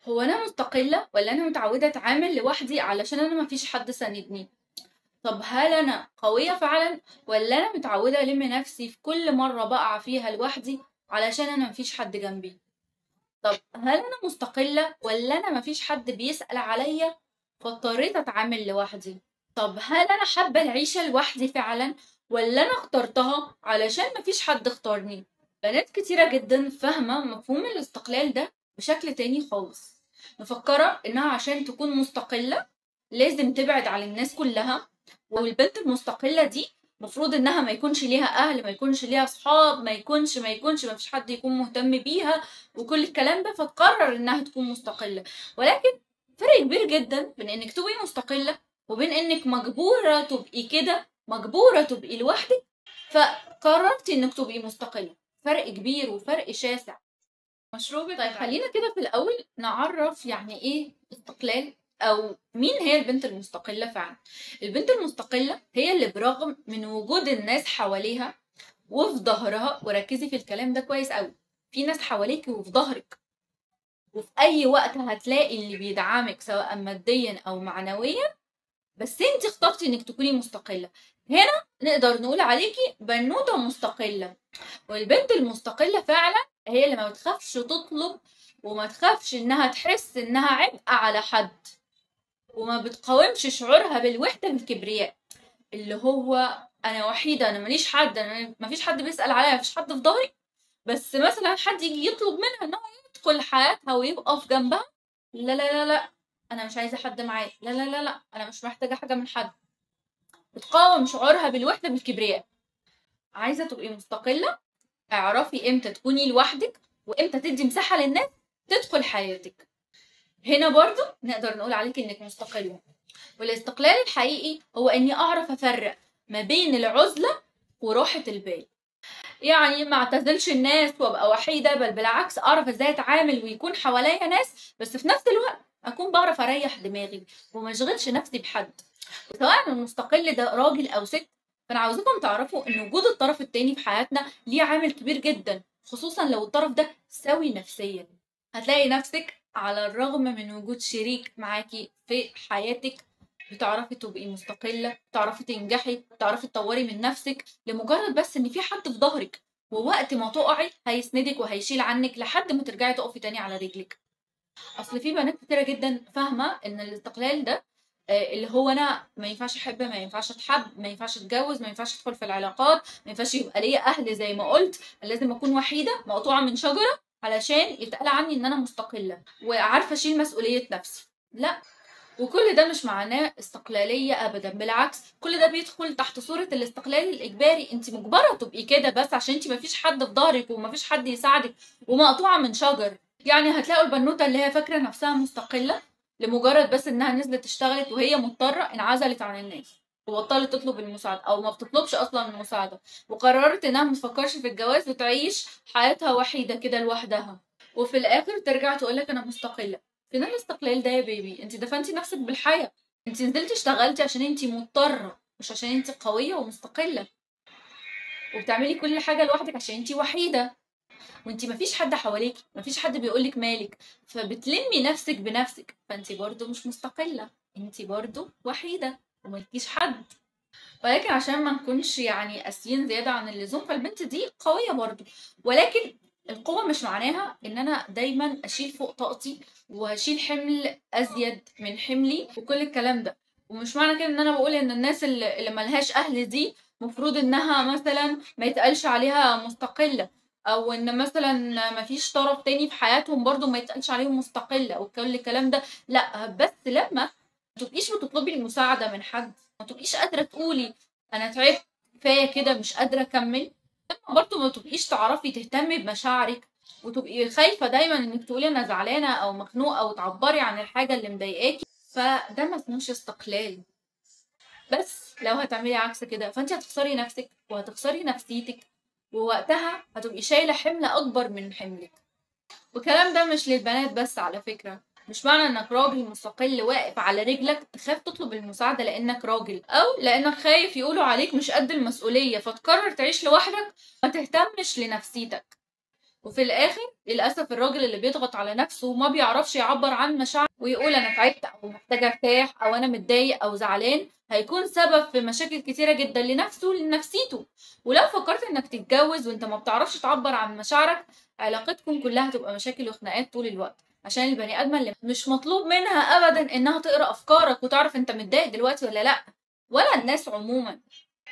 هو أنا مستقلة ولا أنا متعودة أتعامل لوحدي علشان أنا مفيش حد ساندني؟ طب هل أنا قوية فعلا ولا أنا متعودة ألم نفسي في كل مرة بقع فيها لوحدي علشان أنا مفيش حد جنبي؟ طب هل أنا مستقلة ولا أنا مفيش حد بيسأل عليا فاضطريت أتعامل لوحدي؟ طب هل أنا حابة العيشة لوحدي فعلا ولا أنا اخترتها علشان مفيش حد اختارني؟ بنات كتيرة جدا فاهمة مفهوم الاستقلال ده بشكل تاني خالص، مفكرة إنها عشان تكون مستقلة لازم تبعد عن الناس كلها، والبنت المستقلة دي مفروض إنها ما يكونش ليها أهل، ما يكونش ليها صحاب، ما يكونش ما يكونش ما فيش حد يكون مهتم بيها وكل الكلام ده، فتقرر إنها تكون مستقلة. ولكن فرق كبير جدا بين إنك تبقي مستقلة وبين إنك مجبورة تبقي كده، مجبورة تبقي لوحدك فقررتي إنك تبقي مستقلة. فرق كبير وفرق شاسع. مشروبك. طيب خلينا كده في الأول نعرف يعني إيه استقلال، أو مين هي البنت المستقلة فعلا. البنت المستقلة هي اللي برغم من وجود الناس حواليها وفي ظهرها، وركزي في الكلام ده كويس قوي، في ناس حواليكي وفي ظهرك، وفي أي وقت هتلاقي اللي بيدعمك سواء ماديا أو معنويا، بس انت اخترتي انك تكوني مستقلة. هنا نقدر نقول عليكي بنوتة مستقلة. والبنت المستقلة فعلا هي اللي ما بتخافش تطلب، وما تخافش انها تحس انها عبء على حد، وما بتقاومش شعورها بالوحدة بالكبرياء، اللي هو انا وحيدة، انا ماليش حد، انا مفيش حد بيسأل عليا، مفيش حد في ظهري. بس مثلا حد يجي يطلب منها ان هو يدخل حياتها ويبقى في جنبها، لا لا لا لا انا مش عايزة حد معايا، لا لا لا لا انا مش محتاجة حاجة من حد. بتقاوم شعورها بالوحدة بالكبرياء. عايزة تبقي مستقلة، اعرفي امتى تكوني لوحدك وامتى تدي مساحة للناس تدخل حياتك. هنا برضو نقدر نقول عليك انك مستقلة. والاستقلال الحقيقي هو اني اعرف افرق ما بين العزلة وراحة البال. يعني ما اعتزلش الناس وابقى وحيدة، بل بالعكس اعرف ازاي اتعامل ويكون حواليا ناس، بس في نفس الوقت اكون بعرف اريح دماغي وما اشغلش نفسي بحد. وسواء المستقل ده راجل او ست، فانا عاوزاكم تعرفوا ان وجود الطرف التاني في حياتنا ليه عامل كبير جدا، خصوصا لو الطرف ده سوي نفسيا. هتلاقي نفسك على الرغم من وجود شريك معاكي في حياتك بتعرفي تبقي مستقلة، بتعرفي تنجحي، بتعرفي تطوري من نفسك، لمجرد بس ان في حد في ظهرك، ووقت ما تقعي هيسندك وهيشيل عنك لحد ما ترجعي تقفي تاني على رجلك. اصل في بنات كتيرة جدا فاهمة ان الاستقلال ده اللي هو انا ما ينفعش احب، ما ينفعش اتحب، ما ينفعش اتجوز، ما ينفعش ادخل في العلاقات، ما ينفعش يبقى ليا اهل، زي ما قلت لازم اكون وحيدة مقطوعة من شجرة علشان يتقال عني ان انا مستقلة وعارفة اشيل مسؤولية نفسي. لا، وكل ده مش معناه استقلالية ابدا، بالعكس كل ده بيدخل تحت صورة الاستقلال الاجباري. انت مجبرة تبقي كده بس عشان انت مفيش حد في ظهرك ومفيش حد يساعدك ومقطوعة من شجر. يعني هتلاقوا البنوتة اللي هي فاكرة نفسها مستقلة لمجرد بس انها نزلت اشتغلت وهي مضطرة، انعزلت عن الناس وبطلت تطلب المساعدة او ما بتطلبش اصلا المساعدة، وقررت انها ما تفكرش في الجواز وتعيش حياتها وحيدة كده لوحدها، وفي الاخر ترجع تقولك انا مستقلة. فين الاستقلال ده يا بيبي؟ انت دفنتي نفسك بالحياة، انت نزلتي اشتغلتي عشان انت مضطرة، مش عشان انت قوية ومستقلة، وبتعملي كل حاجة لوحدك عشان انت وحيدة، وانت مفيش حد حواليكي، مفيش حد بيقولك مالك، فبتلمي نفسك بنفسك، فانت برضو مش مستقلة، انت برضو وحيدة وملكيش حد. ولكن عشان ما نكونش يعني قاسيين زيادة عن اللزوم، فالبنت دي قوية برضو، ولكن القوة مش معناها ان انا دايما اشيل فوق طاقتي وهشيل حمل ازيد من حملي وكل الكلام ده. ومش معنى كده ان انا بقول ان الناس اللي ملهاش اهل دي مفروض انها مثلا ما يتقالش عليها مستقلة، او ان مثلا مفيش طرف تاني في حياتهم برضو ما يتقالش عليهم مستقلة وكل الكلام ده. لا، بس لما ما تبقيش بتطلبي المساعدة من حد، ما تبقيش قادرة تقولي انا تعبت كفاية كده مش قادرة اكمل، لما برضو ما تبقيش تعرفي تهتمي بمشاعرك وتبقي خايفة دايما انك تقولي انا زعلانة او مخنوقة وتعبري عن الحاجة اللي مضايقاكي، فده ما اسموش استقلال. بس لو هتعملي عكس كده فانت هتخسري نفسك وهتخسري نفسيتك، ووقتها هتبقي شايلة حمل أكبر من حملك. والكلام ده مش للبنات بس على فكرة، مش معنى انك راجل مستقل واقف على رجلك تخاف تطلب المساعدة لانك راجل، او لانك خايف يقولوا عليك مش قد المسؤولية فتقرر تعيش لوحدك ما تهتمش لنفسيتك. وفي الاخر للاسف الراجل اللي بيضغط على نفسه وما بيعرفش يعبر عن مشاعره ويقول انا تعبت او محتاجه ارتاح او انا متضايق او زعلان، هيكون سبب في مشاكل كتيرة جدا لنفسه ولنفسيته. ولو فكرت انك تتجوز وانت ما بتعرفش تعبر عن مشاعرك، علاقتكم كلها هتبقى مشاكل وخناقات طول الوقت، عشان البني ادمه اللي مش مطلوب منها ابدا انها تقرا افكارك وتعرف انت متضايق دلوقتي ولا لا، ولا الناس عموما.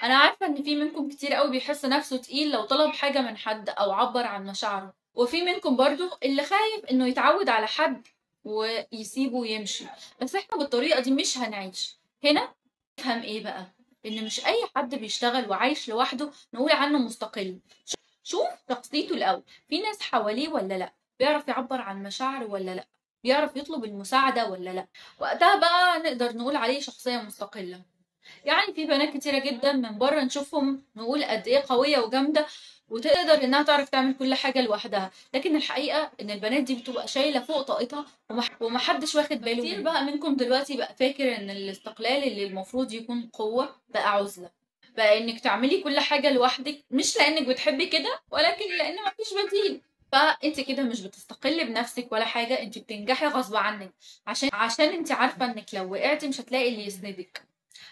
انا عارفه ان في منكم كتير قوي بيحس نفسه تقيل لو طلب حاجة من حد او عبر عن مشاعره، وفي منكم برضو اللي خايف انه يتعود على حد ويسيبه ويمشي. بس احنا بالطريقة دي مش هنعيش. هنا نفهم ايه بقى؟ ان مش اي حد بيشتغل وعايش لوحده نقول عنه مستقل. شوف شخصيته الاول، في ناس حواليه ولا لا، بيعرف يعبر عن مشاعره ولا لا، بيعرف يطلب المساعدة ولا لا، وقتها بقى نقدر نقول عليه شخصية مستقلة. يعني في بنات كتيرة جدا من بره نشوفهم نقول قد ايه قوية وجامدة وتقدر انها تعرف تعمل كل حاجة لوحدها، لكن الحقيقة ان البنات دي بتبقى شايلة فوق طاقتها ومحدش واخد باله. كتير بقى منكم دلوقتي بقى فاكر ان الاستقلال اللي المفروض يكون قوة بقى عزلة، بقى انك تعملي كل حاجة لوحدك، مش لانك بتحبي كده ولكن لان مفيش بديل. فانت كده مش بتستقلي بنفسك ولا حاجة، انت بتنجحي غصب عنك عشان انت عارفة انك لو وقعتي مش هتلاقي اللي يسندك.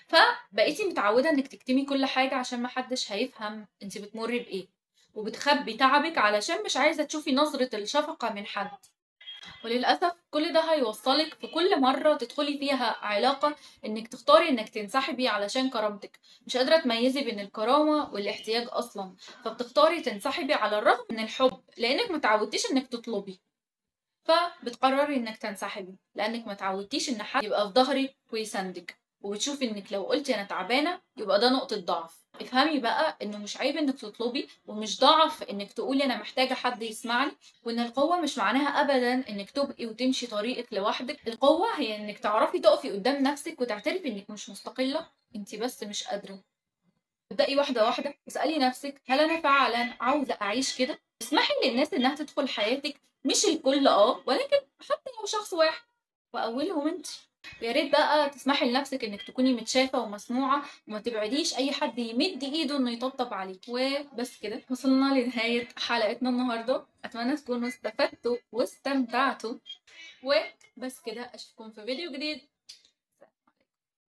فبقيتي متعودة انك تكتمي كل حاجة عشان محدش هيفهم انت بتمري بايه، وبتخبي تعبك علشان مش عايزة تشوفي نظرة الشفقة من حد. وللأسف كل ده هيوصلك في كل مرة تدخلي فيها علاقة انك تختاري انك تنسحبي علشان كرامتك، مش قادرة تميزي بين الكرامة والاحتياج اصلا، فبتختاري تنسحبي على الرغم من الحب لانك متعودتيش انك تطلبي، فبتقرري انك تنسحبي لانك متعودتيش ان حد يبقى في ظهرك ويساندك، وبتشوفي انك لو قلتي انا تعبانة يبقى ده نقطة ضعف. افهمي بقى انه مش عيب انك تطلبي، ومش ضعف انك تقولي انا محتاجه حد يسمعني، وان القوة مش معناها ابدا انك تبقي وتمشي طريقك لوحدك. القوة هي انك تعرفي تقفي قدام نفسك وتعترفي انك مش مستقلة، انت بس مش قادرة. ابدأي واحدة واحدة، اسالي نفسك هل انا فعلا عاوزه اعيش كده؟ اسمحي للناس انها تدخل حياتك، مش الكل ولكن حتى لو شخص واحد واولهم انت. ويا ريت بقى تسمحي لنفسك انك تكوني متشافه ومسموعه، وما تبعديش اي حد يمد ايده انه يطبطب عليك. وبس كده وصلنا لنهاية حلقتنا النهارده، اتمنى تكونوا استفدتوا واستمتعتوا. وبس كده، اشوفكم في فيديو جديد.